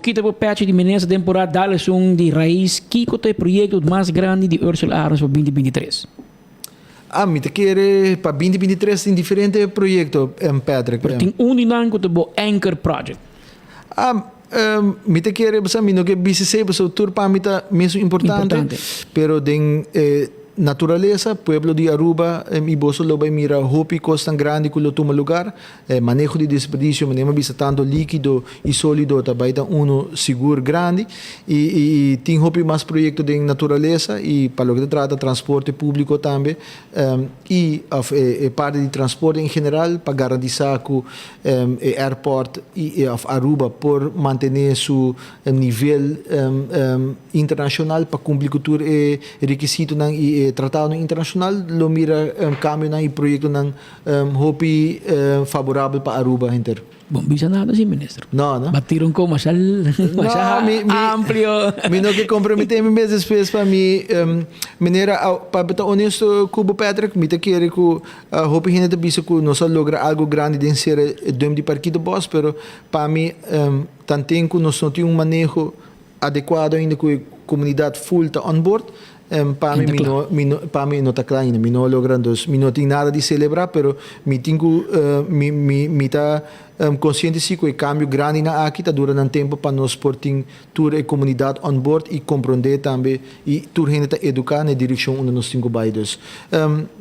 kita bo pechi di minister den por a dal esun di Raiz, kico ta e proyecto mas grandi di Ursell Arends pa 2023? Ah, mi ta kere pa 2023 tin diferente proyecto, Patrick. Pero tin un di nan cu ta bo anchor project. Ah, mi ta kere, basa mi no ke bisa esey, pasobra tur pa mi ta mesun importante. Importante. Pero den e naturalesa, pueblo di Aruba y boso lo bay mira hopi cosnan grandi cu lo tuma lugar. E maneho di desperdicio, manera mi a bisa tanto likido y solido ta bay ta uno sigur grandi y tin hopi mas proyecto den naturalesa y pa loke ta trata transporte publico tambe y of e parti di transporte en general pa garantisa cu e airport y of Aruba por mantene su nivel internacional pa cumpli cu tur e requisitonan y e tratadonan internacional lo mira cambionan y proyectonan Hopi favorabel pa Aruba henter. Bon bisa nada si minister. No, no. Ba tira un ko masha masha No, mi, mi, amplio. Mi no ke komprometé mi mes despues pa mi manera pa ta honesto ku bo, Patrick, mi ta kere ku hopi hende ta bisa ku nos a logra algo grandi den sera e dump di Parkietenbos, pero pa mi tanten ku nos no tin un maneho adecuado ainda cu e comunidad full ta on board, pa mi, mi no, mi no, pa mi no ta cla ainda, mi no a logra, dus mi no tin nada di celebra, pero mi tin cu, mi, mi, mi ta consciente si cu e cambio grandinan aki ta dura nan tempo pa nos por tin tur e comunidad on board y compronde tambe y tur hende ta educa na e direccion unda nos tin cu bay. Dus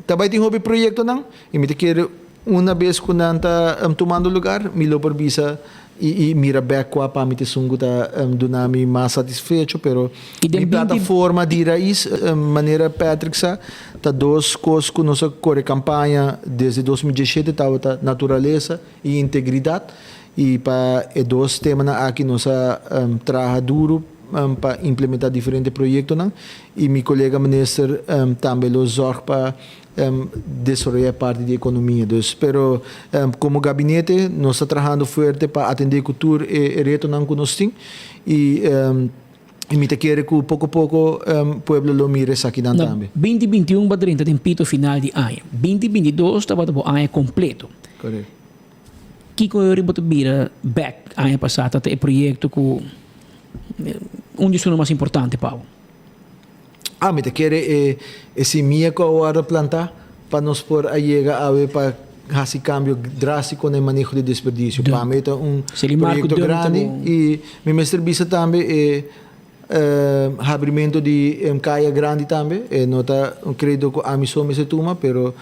ta bay tin hopi proyectonan y mi ta kere Una bes ku nan ta tumando lugar, mi lo por bisa i i mira bek kua pa mi ta esun ku ta duna mi mas satisfecho, pero I den mi binti plataforma di rais, manera Patrick sa, ta dos kos ku nos a kore kampaña desde 2017 tabata naturalesa i integridat, i pa e dos temanan aki nos a traha duru pa implementa diferente proyektonan i mi kolega minister tambe lo zorg pa desaroyá e parti di ekonomia. Dus, pero komo gabinete nos ta trahando fuerte pa atendé ku tur e retonan ku nos tin i mi ta kere ku poko poko pueblo lo mira esakinan Na tambe. 2021 bo a drenta den pito final di aña. 2022 tabata bo aña kompleto. Korekto. Kiko yori bo ta bira bèk aña pasá ta e proyekto ku un di esunnan mas importante pa bo? Ah, mi ta kere e e simia ku a wòrdu plantá pa nos por a yega awe pa hasi kambio drástiko na e maneho di desperdisio. Pa mi ta un proyekto grandi i mi mester bisa tambe e habrimentu di kaya grandi tambe. E no ta un kredo ku ami so mester tuma, pero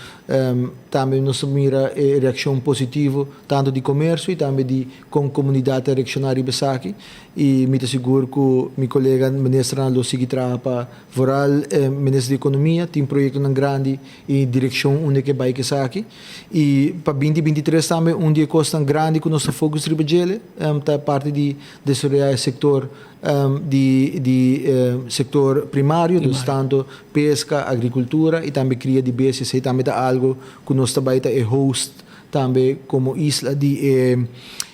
tambe nos ta mira e reakshon positivo tantu di komersio i tambe di kon komunidat ta reakshoná riba esaki. I mi ta sigur ku mi kolega ministernan lo sigui traha pa vooral e minister di ekonomia tin proyektonan grandi i direkshon unda ke bai ku esaki. I pa 2023 tambe un di e kosnan grandi ku nos ta focus riba djele ta parti di desaroyá e sektor di di sektor primario, dus tanto peska, agrikultura i tambe kria di bestia. Esei tambe ta algu ku nos ta bai ta e host tambe komo isla di e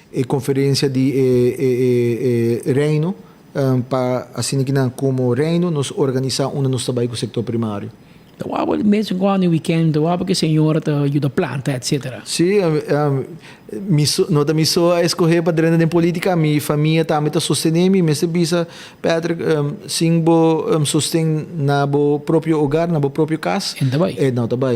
E conferencia di e Reino pa asina ki nan como Reino nos organisa unda nos ta bay cu sector primario. Ta wou mes en cuando e weekend ta wou ke señora ta yuda planta etc. Si, mi so, no ta mi so a escoge pa drenta den politica, mi famia tambe ta sostene mi. Mester bisa Patrick, sin bo sosten na bo propio hogar, na bo propio cas, E no ta bay. E no ta bay.